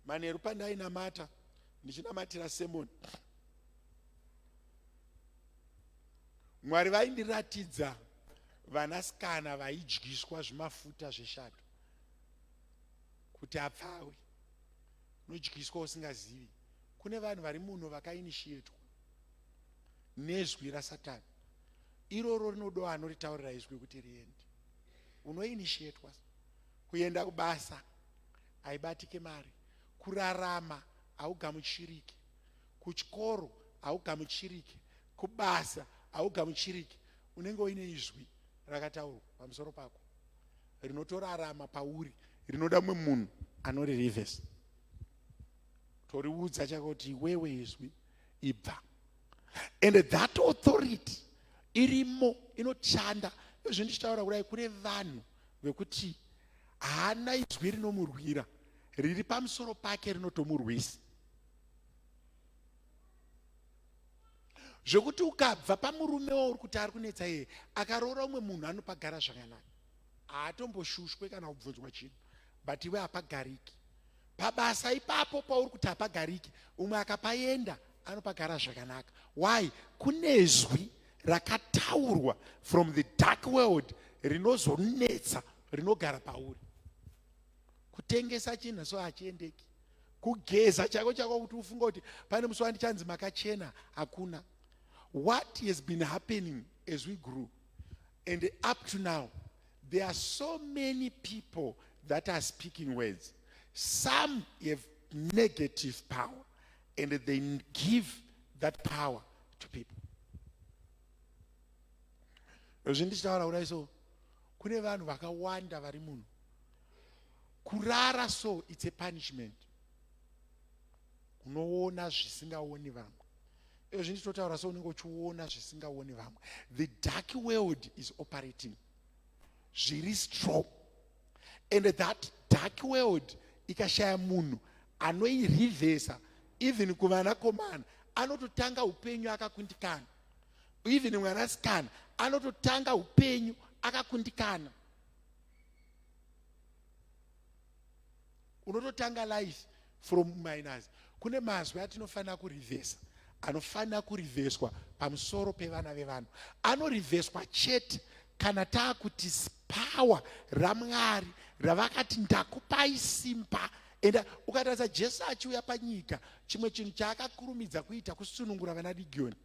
[SPEAKER 1] Manheru pandainamata, ndichinamatira sermon, Mwari vaindiratidza vanasikana vaidyiswa zvimafuta zveshato kuti apfawe. Unodyiswa usingazivi. Kune vanhu vari muno vakainishietwa nezwi raSatani iroro, rinodoa anoritaurira izwi kuti riende. Unoinishietwa kuenda kubasa, haibatike mari, kurarama haugamuchiriki, kuchikoro haugamuchiriki, kubasa haugamuchiriki. Unenge uine izwi rakataurwa pamusoro pako rinotorarama pauri, rinoda mumwe munhu anoririvhesa, toriudza chako kuti iwewe izwi ibva. And that authority irimo inoshanda. Izvi ndichitaura kudai, kune vanhu vekuti haana izwi rinomurwira riri pamusoro pake, rinotomurwisa, zvekuti ukabva pamurume wauri kuti ari kunetsa iye, akaroora umwe munhu anopagara zvakanaka, haatomboshushwe kana kubvunzwa chinhu, but iwe hapagariki. Pabasa ipapo pauri kuti hapagariki, umwe akapaenda anopagara zvakanaka. Why? Kune zwi rakataurwa from the dark world rinozonetsa, rinogara pauri. Kutengesa chinhu so hachiendeki, kugeza chako chako kuti ufunga kuti pane musi wandichanzi makachena, hakuna. What has been happening as we grew and up to now, there are so many people that are speaking words. Some have negative power and they give that power to people. Izvi ndichitaura kudai so kune vanhu vakawanda vari muno, kurara so it's a punishment. Unoona zvisingaoni vamwe. Izvi ndichitotaura so unenge uchiona zvisingaoni vamwe. The dark world is operating zviri strong, and that dark world ikashaya munhu anoirivhesa, even kuvanakomana anototanga upenyu akakundikana, even mwanasikana anototanga upenyu akakundikana. Unototanga life from minus. Kune mazwi atinofanira kurivhesa, anofanira kurivheswa pamusoro pevana vevanhu. Anorivheswa chete kana taakuti power raMwari ravakati ndakupai simba. Enda ukatarisa Jesu achiuya panyika, chimwe chinhu chaakakurumidza kuita kusunungura vana Legioni,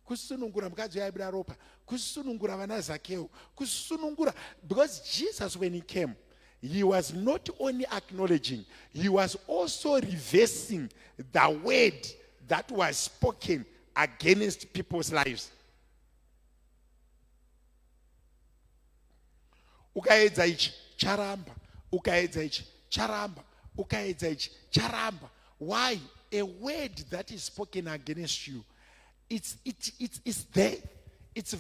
[SPEAKER 1] kusunungura mukadzi uyo aibuda ropa, kusunungura vana Zakeo, kusunungura, because Jesus, when he came, He was not only acknowledging, he was also reversing the word that was spoken against people's lives. Ukaedza ichi charamba, ukaedza ichi charamba, ukaedza ichi charamba. Why? A word that is spoken against you, it's there. It's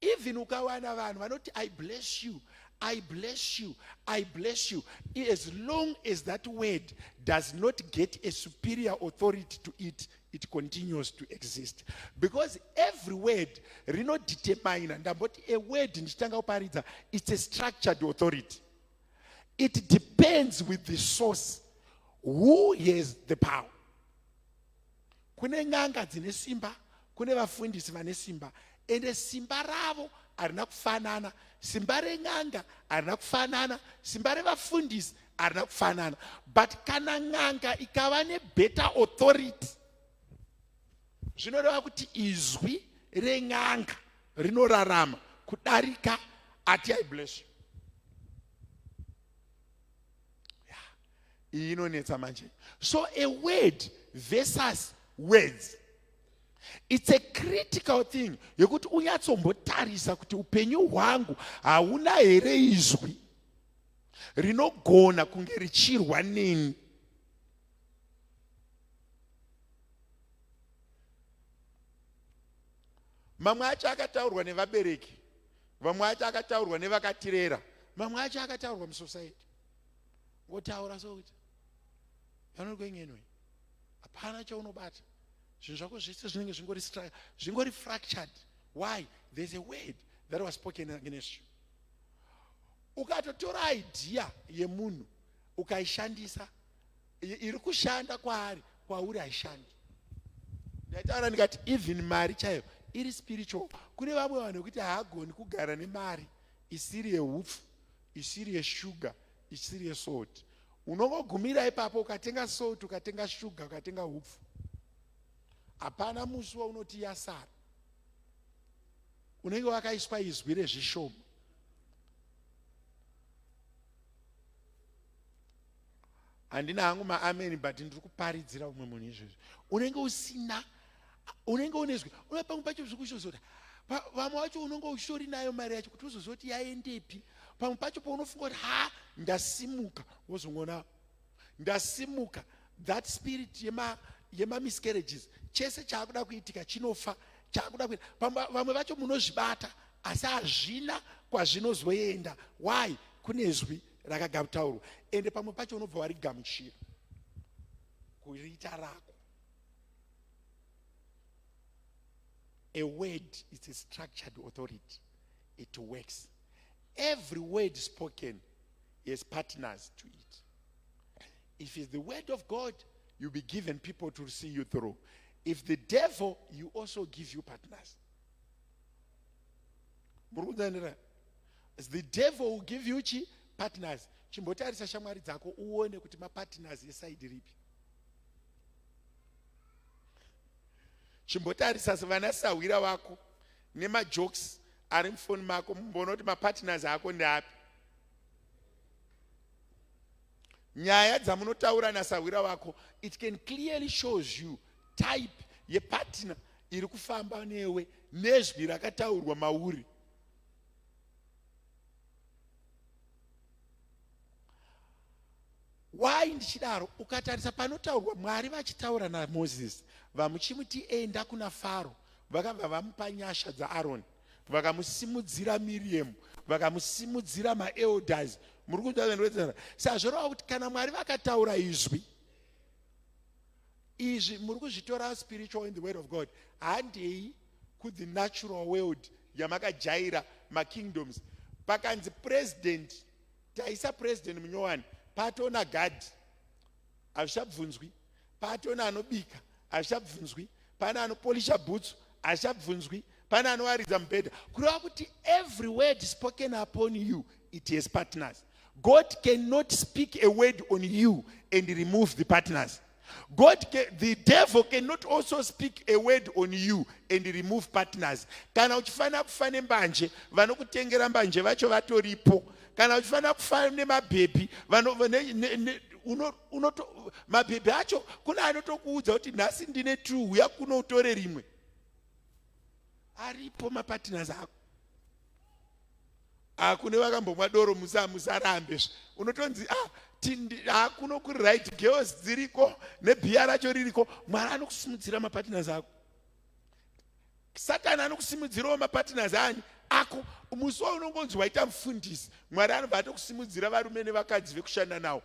[SPEAKER 1] even ukawana vanhu vanoti I bless you, I bless you, I bless you, as long as that word does not get a superior authority to it, it continues to exist. Because every word rinodetermine, ndamboti a word ndichitanga kuparidza, it's a structured authority. It depends with the source who has the power. Kune n'anga dzine simba, kune vafundisi vane simba, ende simba ravo harina kufanana. Simba ren'anga harina kufanana, simba revafundisi harina kufanana. But kana n'anga ikava nebetter authority, zvinoreva kuti izwi ren'anga rinorarama kudarika ati I bless you. Iyi inonetsa manje. So a word versus words, it's a critical thing yekuti unyatsombotarisa kuti upenyu hwangu hauna here izwi rinogona kunge richirwa neni. Mamwe acho akataurwa nevabereki, vamwe acho akataurwa nevakatirera, mamwe acho akataurwa musociety. Ngotaura sokuti you're not going anywhere, hapana chaunobata, zvinhu zvako zvese zvinenge zvingori fractured. Why? There's a word that was spoken against you. Ukatotora idea yemunhu ukaishandisa, iri kushanda kwaari, kwauri haishandi. Ndaitaura ndikati even mari chaiyo iri spiritual. Kune vamwe vanhu vekuti haagoni kugara nemari isiri yehupfu, isiri yeshuga, isiri yesalt. Unongogumira ipapo. Ukatenga salt, ukatenga shuga, ukatenga hupfu, hapana musi waunoti yasara. Unenge wakaiswa izwi rezvishoma. Handina hangu maameni, but ndiri kuparidzira umwe munhu izvezvi. Unenge usina, unenge unezwi une pamwe pacho zviri kuchizoti vamwe vacho unenge uchitori nayo mari yacho kuti uzozoti yaendepi. Pamwe pacho paunofunga kuti ha, ndasimuka, wozongoona ndasimuka, that spirit yemamiscarriages, chese chaakuda kuitika chinofa, chaakuda kuita. Vamwe vacho munozvibata, asi hazvina kwazvinozoenda. Why? Kune zwi rakagataurwa, ende pamwe pacho unobva warigamuchira kuriita rako. A word is a structured authority. It works. Every word spoken has partners to it. If it's the word of God, you'll be given people to see you through. If the devil, you also give you partners. Muri kunzanira? The devil will give you chi partners. Chimbotarisa shamwari dzako uone kuti mapartners eside ripi. Chimbotarisa vana sahwira vako nemajokes ari mufoni mako, mumboona kuti mapartners ako ndeapi. Nyaya dzamunotaura nasahwira wako, it can clearly shows you type yepartner iri kufamba newe nezwi rakataurwa mauri. Why ndichidaro? Ukatarisa panotaurwa Mwari vachitaura naMozisi, vamuchimuti enda kuna Faro, vakabva vamupa nyasha dzaAroni, vakamusimudzira Miriam, vakamusimudzira maelders. Muri kunzwa? Sazvoreva kuti kana Mwari vakataura izwi, izvi muri kuzvitora spiritual in the word of God. Handei kuthe natural world yamakajaira, makingdoms. Pakanzi president, taisa president munyowani, patona gadhi, hazvichabvunzwi. Patona anobika, hazvichabvunzwi. Pane anopolisha bhutsu, hazvichabvunzwi. Pane anowaridza mubhedha. Kureva kuti every word spoken upon you, it has partners. God cannot speak a word on you and remove the partners. The devil cannot also speak a word on you and remove partners. Kana uchifanira kufa nembanje, vanokutengera mbanje vacho vatoripo. Kana uchifanira kufa nemabhebhi, mabhebhi acho kune anotokuudza kuti nhasi ndine two, huya kuno utore rimwe. Aripo mapartners ako. Hakune vakambomwa doro, musarambe. Unotonzi ah, hakuno kuri right, girls dziriko nebhiya racho ririko. Mwari anokusimudzira mapartners ako. Satani anokusimudzirawo mapartners ani ako. Musi waunongonzi waita mufundisi, Mwari anobva atokusimudzira varume nevakadzi vekushanda nawo.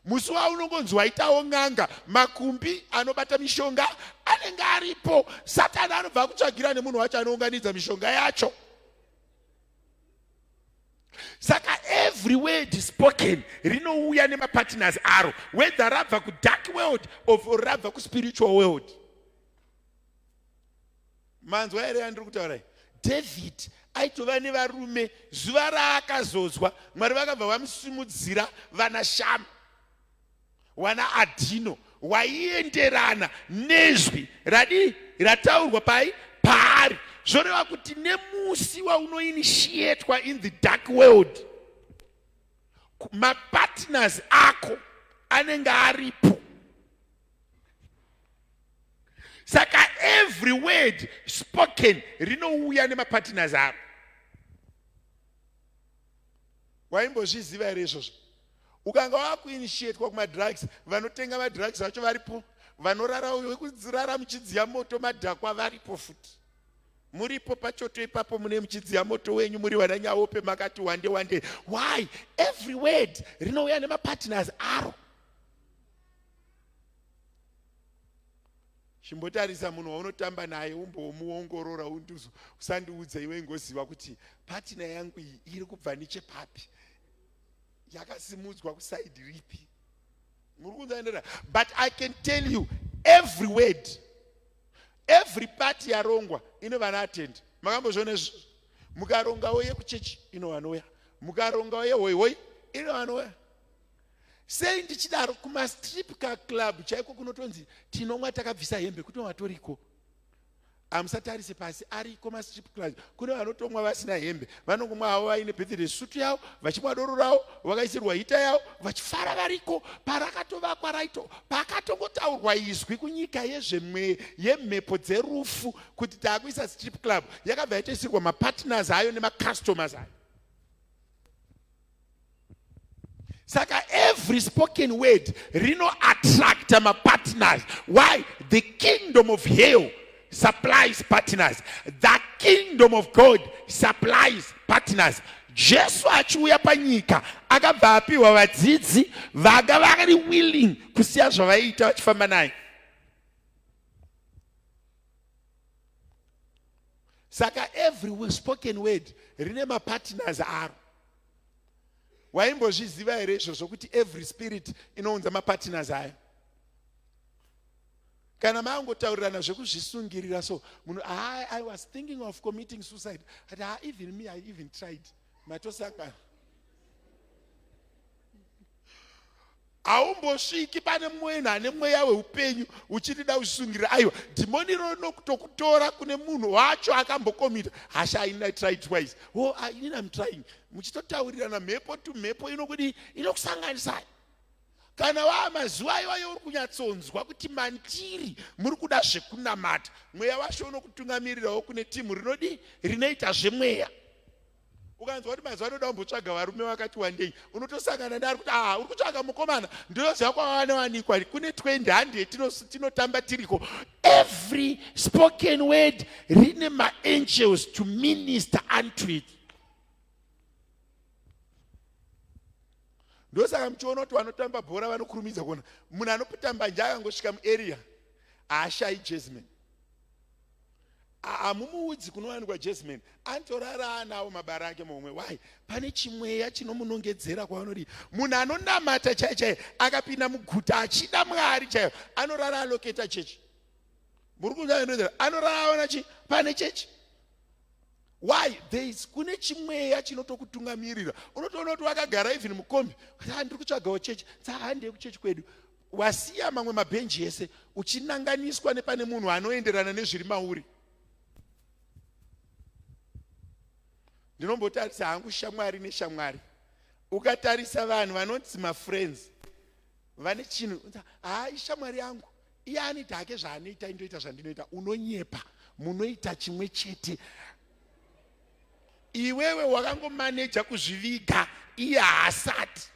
[SPEAKER 1] Musi waunongonzi waitawo n'anga, makumbi anobata mishonga anenge aripo. Satani anobva akutsvagira nemunhu wacho anounganidza mishonga yacho. Saka every word spoken rinouya nemapartners aro, whether rabva kudark world or rabva kuspiritual world. Manzwa here yandiri kutaura? David aitova nevarume. Zuva raakazodzwa, Mwari vakabva vamusimudzira vana Shama, wana Adhino, waienderana nezwi radii rataurwa pai paari. Zvoreva kuti nemusi waunoinishietwa in the dark world, mapartners ako anenge aripo. Saka every word spoken rinouya nemapartners aro. Waimbozviziva here izvozvo? Ukanga wakuinishietwa kumadrugs, vanotenga madrugs vacho varipo, vanorara vekurara muchidziya moto madhakwa varipo futi. Muripo pachoto ipapo, mune muchidziya moto wenyu, muri vana nyaope makati wande wande. Why? Every word rinouya nemapartners aro. Chimbotarisa munhu waunotamba naye, umbomuongorora, unduzo usandiudze iwe, ingoziva kuti patina yangu iyi iri kubva nechepapi, yakasimudzwa kusaidi ripi. Muri kunzwa? But I can tell you, every word, every party yarongwa ine vana atendi. Makambozviona izvozvo? Mukarongawo yekuchechi, ino vanouya. Mukarongawo yehoihoi, ino vanouya. Sei ndichidaro? Kumastrip club chaiko kunotonzi tinomwa takabvisa hembe, kune vatoriko. Hamusatarise pasi, ariko mastrip club. Kune vanotomwa vasina hembe, vanongomwa havo vaine birthday suit yavo, vachimwa doro ravo vakaisirwa hita yavo, vachifara variko. Parakatovakwa raito, pakatongotaurwa izwi kunyika yezvemwe yemhepo dzerufu kuti taakuisa strip club, yakabva yatoisirwa mapartners ayo nemacustomers ayo. Saka every spoken word rinoattracta mapartners. Why? The kingdom of hell supplies partners, the kingdom of God supplies partners. Jesu achiuya panyika akabva apiwa vadzidzi vanga vari willing kusiya zvavaiita vachifamba naye. Saka every spoken word rine mapartners aro. Waimbozviziva here izvozvo kuti every spirit inounza mapartners ayo? Kana maangotaurirana zvekuzvisungirira so, munhu, I was thinking of committing suicide." Ati, "Ah, even me, I even tried." Matosangana. Haumbosviki pane munhu ane mweya weupenyu uchiti da kuzvisungirira. Aiwa, dhimoni iro rinokutokutora kune munhu wacho akambokomita. "Hasha, ini I tried twice." "Oh, inini am trying." Muchitotaurirana mhepo to mhepo, inokudii? Inokusanganisai. Kana waa mazuva iwayo uri kunyatsonzwa kuti mandiri muri kuda zvekunamata, mweya washo unokutungamirirawo kune timu rinodii? Rinoita zvemweya. Ukanzwa kuti mazuva anoda kumbotsvaga varume vakati wandei, unotosangana neari kuti, "Ah, uri kutsvaga mukomana, ndinoziva kwavanowanikwa, kune 20 handi tinotamba tiriko." Every spoken word rine maangels to minister unto it. Ndosaka muchiona kuti vanotamba bhora vanokurumidza kuona munhu anopotamba nje. Akangosvika muarea, haashayi jasmine. Hamumuudzi kunowanikwa jasmine, anotorara anawo mabara ake momwe. Why? Pane chimweya chinomunongedzera kwavanodii. Munhu anonamata chaiyo chaiyo akapinda muguta achida Mwari chaiyo, anorara aloketa chechi. Muri kunzwa? Anorara aona chi pane chechi. Why? There is, kune chimweya chinotokutungamirira. Unotoona kuti wakagara even mukombi, "Ah, ndiri kutsvagawo chechi." Tsahandei kuchechi kwedu. Wasiya mamwe mabhenji ese, uchinanganiswa nepane munhu anoenderana nezviri mauri. Ndinombotarisa hangu shamwari neshamwari. Ukatarisa vanhu vanonzi mafriends vane chinhu, haa ishamwari yangu, iye anoita hake zvaanoita, indoita zvandinoita. Unonyepa, munoita chimwe chete. Iwewe wakangomaneja kuzviviga, iye haasati.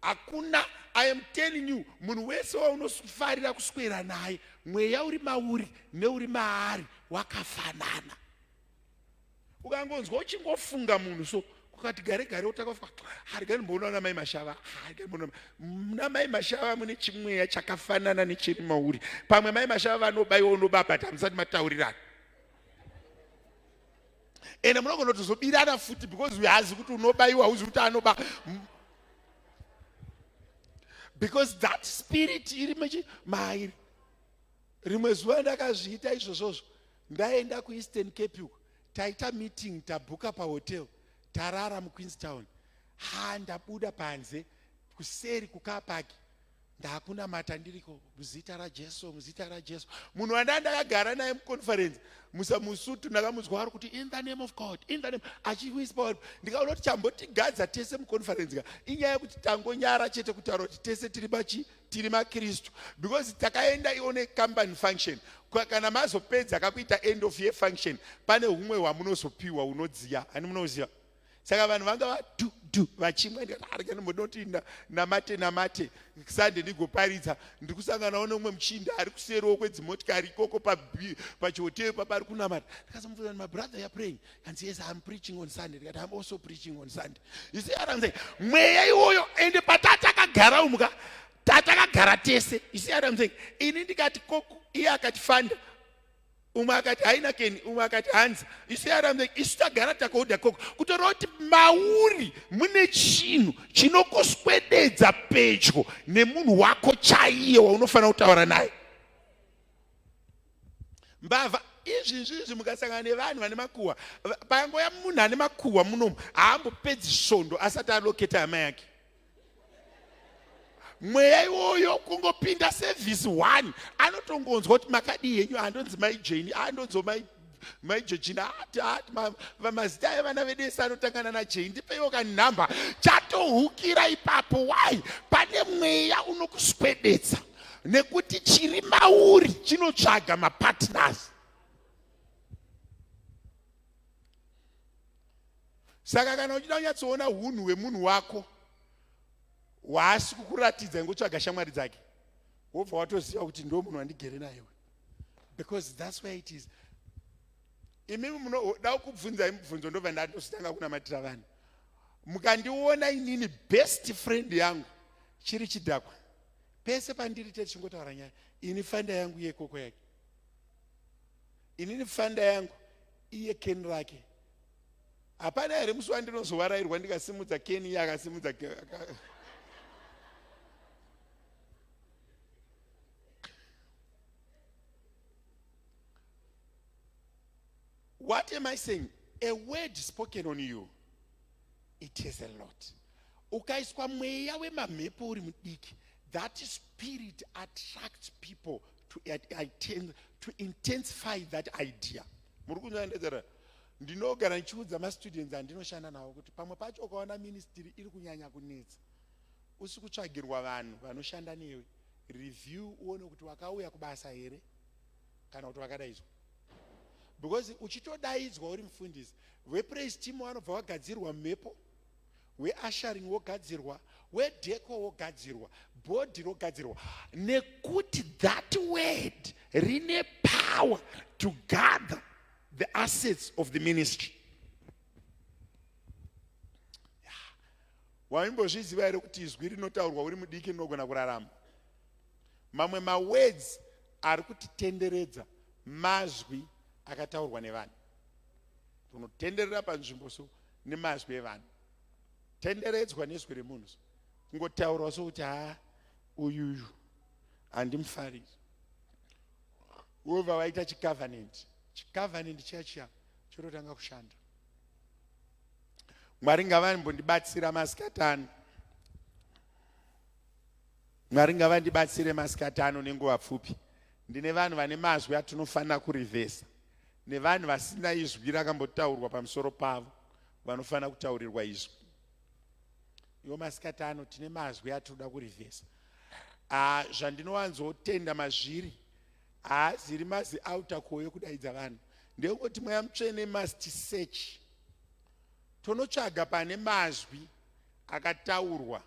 [SPEAKER 1] Hakuna, I am telling you, munhu wese waunofarira kuswera naye, mweya uri mauri neuri maari wakafanana. Ukangonzwa uchingofunga munhu so, kukati gare gare utakafunga, harigani ndimboona namai Mashava, harigani ndimboona namai Mashava, mune chimweya chakafanana nechiri mauri. Pamwe mai Mashava vanobaiwa, unobaba, hamusati mataurirana, ende munogona kutozobirana futi because uyazi kuti unobaiwa, uzi kuti anoba, because that spirit iri mechi mairi. Rimwe zuva ndakazviita izvozvozvo, ndaenda kuEastern Cape uko, taita meeting, tabhuka pahotel, tarara muQueenstown. Ha, ndabuda panze kuseri kucar park, ndakunamata ndiriko, muzita raJesu, muzita raJesu. Munhu wandaa ndakagara naye muconference musamusutu, ndakamunzwa ari kuti, "In the name of God, in the name," achiwhisper. Ndikaona kuti chambotigadza tese muconference ka inyaya yekuti tangonyara chete kutaura kuti tese tiri machi tiri maKristu, because takaenda ione company function. Kana mazopedza kakuita end of year function, pane humwe hwamunozopiwa unodziya, hani munoziva? Saka vanhu vanga vadu du vachimwa. Ndikati namate namate Sunday ndigoparidza. Ndiri kusanganawo nemumwe muchinda ari kuseriwo kwedzimotikari ikoko pachihoteri papa, ari kunamata. Ndikazomubvunza, "My brother, you praying?" Kanzi, "Yes, I'm preaching on Sunday." Ndikati, "I'm also preaching on Sunday." You see what I'm saying? Mweya iwoyo, ende patatakagara umuka, tatakagara tese. You see what I'm saying? Ini ndikati Coke, iye akati Fanta, umwe akati Heineken, umwe akati Hansa. You see what I'm saying? Isu tagara takaodha Coke, kutoreva kuti mauri mune chinhu chinokuswededza pedyo nemunhu wako chaiye waunofanira kutaura naye. Mbavha izvi izvi, mukasangana nevanhu vane makuhwa, pangoya munhu ane makuhwa munomu, haambopedzi svondo asati aloketa hama yake. Mweya iwoyo, kungopinda service one, anotongonzwa kuti, "Makadii henyu? Andonzi mai Jeni, andonzo mai Georgina, ati ati mazita evana vedu ese anotangana naJeni, ndipeiwo kanhamba." Chatohukira ipapo. Why? Pane mweya unokuswededza nekuti chiri mauri chinotsvaga mapartners. Saka kana uchida kunyatsoona unhu hwemunhu wako waasi kukuratidza, ingotsvaga shamwari dzake, wobva watoziva kuti ndo munhu wandigere naye, because that's where it is. Imimi munoda kubvunzai mubvunzo, ndobva ndatositanga kunamatira vanhu. Mukandiona inini, best friend yangu chiri chidhakwa, pese pandiri techingotaura nyaya. Ini Fanta yangu, iye Coke yake. Inini Fanta yangu, iye can rake. Hapana here musi wandinozovarairwa ndikasimudza can, iye akasimudza? What am I saying? A word spoken on you, it is a lot. Ukaiswa mweya wemamhepo uri mudiki, that spirit attracts people to intensify that idea. Muri kunzwa? Ndinogara ndichiudza mastudents andinoshanda navo kuti pamwe pacho ukaona ministry iri kunyanya kunetsa, usi kutsvagirwa vanhu vanoshanda newe, review uone kuti wakauya kubasa here kana kuti wakadaidzwa, because uchitodaidzwa uri mufundisi, wepraise team vanobva vagadzirwa mhepo, weushering wogadzirwa, wedecor wogadzirwa, bhodhi rogadzirwa, nekuti that word rine power to gather the assets of the ministry. Waimbozviziva here kuti izwi rinotaurwa uri mudiki rinogona kurarama? Mamwe mawords ari kutitenderedza mazwi akataurwa nevanhu. Unotenderera panzvimbo so nemazwi evanhu, tenderedzwa nezwi remunhu so, kungotaurwa sokuti, "Ha, uyuyu handimufariri," wobva waita chicovenant. Chicovenant chiya chiya chototanga kushanda. Mwari ngavambondibatsira masikatano. Mwari ngavandibatsire masikatano nenguva pfupi. Ndine vanhu vane mazwi atinofanira kurivhesa, nevanhu vasina izwi rakambotaurwa pamusoro pavo vanofanira kutaurirwa izwi. Iwo masikati ano tine mazwi atinoda kurivhesa. Ah, zvandinowanzotenda mazviri haaziri mazi altar call yokudaidza vanhu, ndeyekuti Mweya Mutsvene must search. Tonotsvaga pane mazwi akataurwa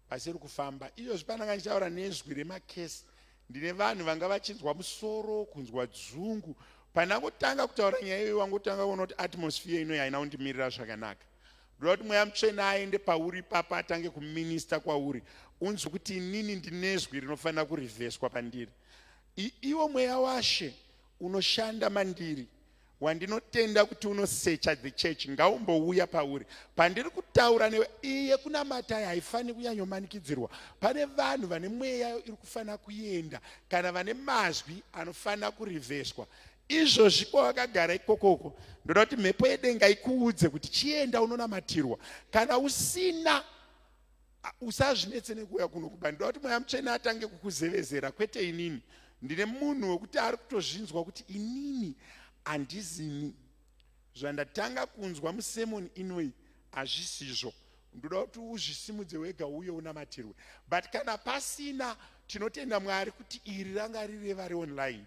[SPEAKER 1] pasiri kufamba. Izvozvi pananga ndichitaura nezwi remakesi, ndine vanhu vanga vachinzwa musoro, kunzwa dzungu. Pandangotanga kutaura nyaya iyoyo, wangotanga kuona kuti atmosphere inoyi haina kundimirira zvakanaka. Ndoda kuti Mweya Mutsvene aende pauri ipapa, atange kuminista kwauri, unzwe kuti inini ndinezwi rinofanira kurivheswa pandiri. Iwo Mweya waShe unoshanda mandiri, wandinotenda kuti unosecha the church, ngaumbouya pauri pandiri kutaura newe. Iye kunamata haifaniri kunyanyomanikidzirwa. Pane vanhu vane mweya iri kufanira kuenda, kana vane mazwi anofanira kurivheswa. Izvozvi kwawakagara ikokoko, ndoda kuti mhepo yedenga ikuudze kuti chienda unonamatirwa. Kana usina, usazvinetse nekuuya kuno kuba. Ndoda kuti Mweya Mutsvene atange kukuzevezera, kwete inini. Ndine munhu wekuti ari kutozvinzwa kuti inini handizini, zvandatanga kunzwa musemoni inoi hazvisizvo. Ndoda kuti uzvisimudze wega uye unamatirwe. But kana pasina, tinotenda Mwari kuti iri ranga rireva reonline.